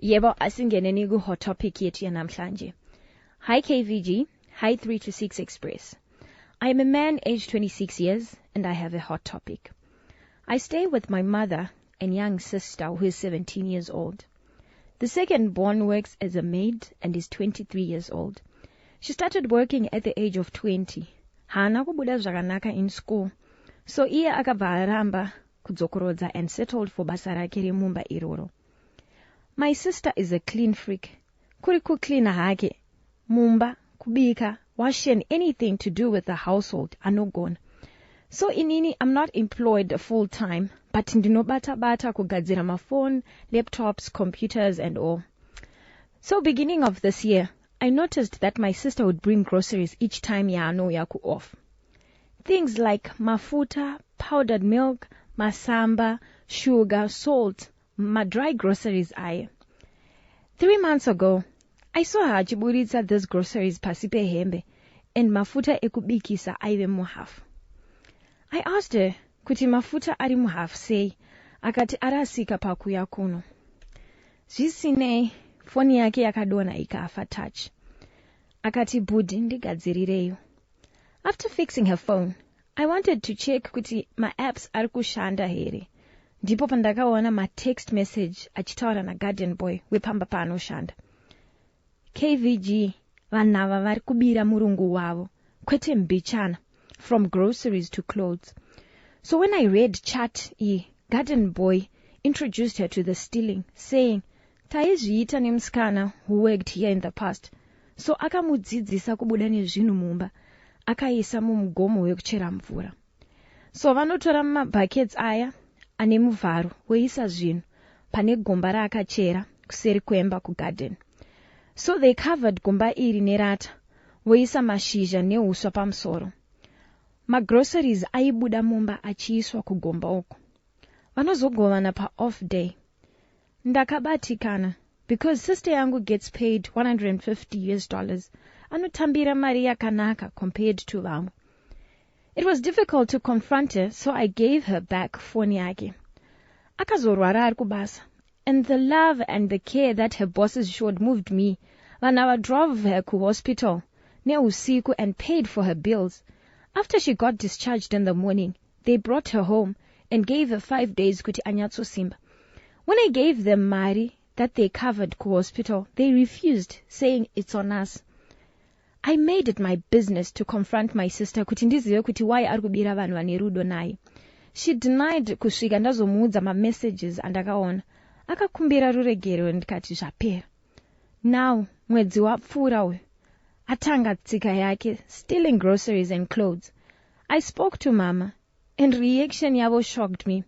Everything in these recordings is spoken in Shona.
Yebo, asingeneni ku-hot topic yethu yanamhlanje. Hi KVG, hi 3 to 6 Express. I am a man aged 26 years and I have a hot topic. I stay with my mother and young sister who is 17 years old. The second born works as a maid and is 23 years old. She started working at the age of 20. Haana kubuda zvakanaka in school. So iye akabva aramba kudzokorodza and settled for basa rake remumba iroro. My sister is a clean freak. Kuri kucleana hake, mumba, kubika, washing, anything to do with the household anogona. So inini, I'm not employed full time, but ndinobata bata kugadzira mafone, laptops, computers and all. So beginning of this year, I noticed that my sister would bring groceries each time yaanouya ku-off. Things like mafuta, powdered milk, masamba, sugar, salt, ma-dry groceries aye. 3 months ago, I saw her achiburitsa these groceries pasi pehembe and mafuta ekubikisa aive muhafu. I asked her kuti mafuta ari muhafu sei, akati arasika pakuya kuno. Zvisinei, foni yake yakadonha ikafa touch. Akati bhudhi ndigadzirireyo. After fixing her phone, I wanted to check kuti maapps ari kushanda here. Ndipo pandakaona matext message achitaura nagarden boy wepamba paanoshanda. KVG, vanhu ava vari kubira murungu wavo, kwete mbichana, from groceries to clothes. So when I read chat iyi, garden boy introduced her to the stealing, saying, taizviita nemusikana who worked here in the past. So akamudzidzisa kubuda nezvinhu mumba, akaisa mumugomo wekuchera mvura. So vanotora mabhakets aya ane muvharo voisa zvinhu pane gomba raakachera kuseri kwemba kugarden. So they covered gomba iri nerata, voisa mashizha neuswa pamusoro. Magroceries aibuda mumba achiiswa kugomba uku. Vanozogovana paoff day. Ndakabatikana because sister yangu gets paid US$150. Anotambira mari yakanaka compared to vamwe. It was difficult to confront her, so I gave her back phone yake. Akazorwara ari kubasa, and the love and the care that her bosses showed moved me. Vanhu ava drove her kuhospital neusiku and paid for her bills. After she got discharged in the morning, they brought her home and gave her 5 days kuti anyatsosimba. When I gave them mari that they covered kuhospital, they refused, saying it's on us. I made it my business to confront my sister kuti ndizive kuti why ari kubira vanhu vane rudo naye. She denied kusvika ndazomuudza mamessages andakaona. Akakumbira ruregerero ndikati zvapera. Now, mwedzi wapfuura uyu, atanga tsika yake, stealing groceries and clothes. I spoke to mama and reaction yavo shocked me.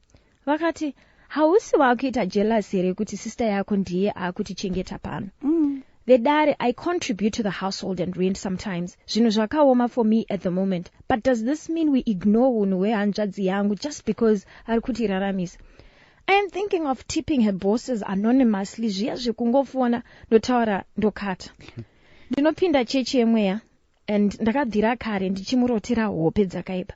Vakati, hausi wakuita jealous here kuti sister yako ndiye akutichengeta pano? Vedare, I contribute to the household and rent sometimes. Zvinhu zvakaoma for me at the moment. But does this mean we ignore unhu hwehanzvadzi yangu just because ari kutiraramisa? I am thinking of tipping her bosses anonymously, zviya zvekungofona ndotaura ndokata. Ndinopinda chechi yemweya and ndakabvira kare ndichimurotera hope dzakaipa.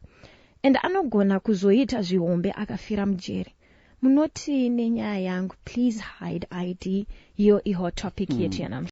And anogona kuzoita zvihombe akafira mujeri. Munoti nenyaya yangu? Please hide ID. Iyo ihot topic yetu yanamhlanje.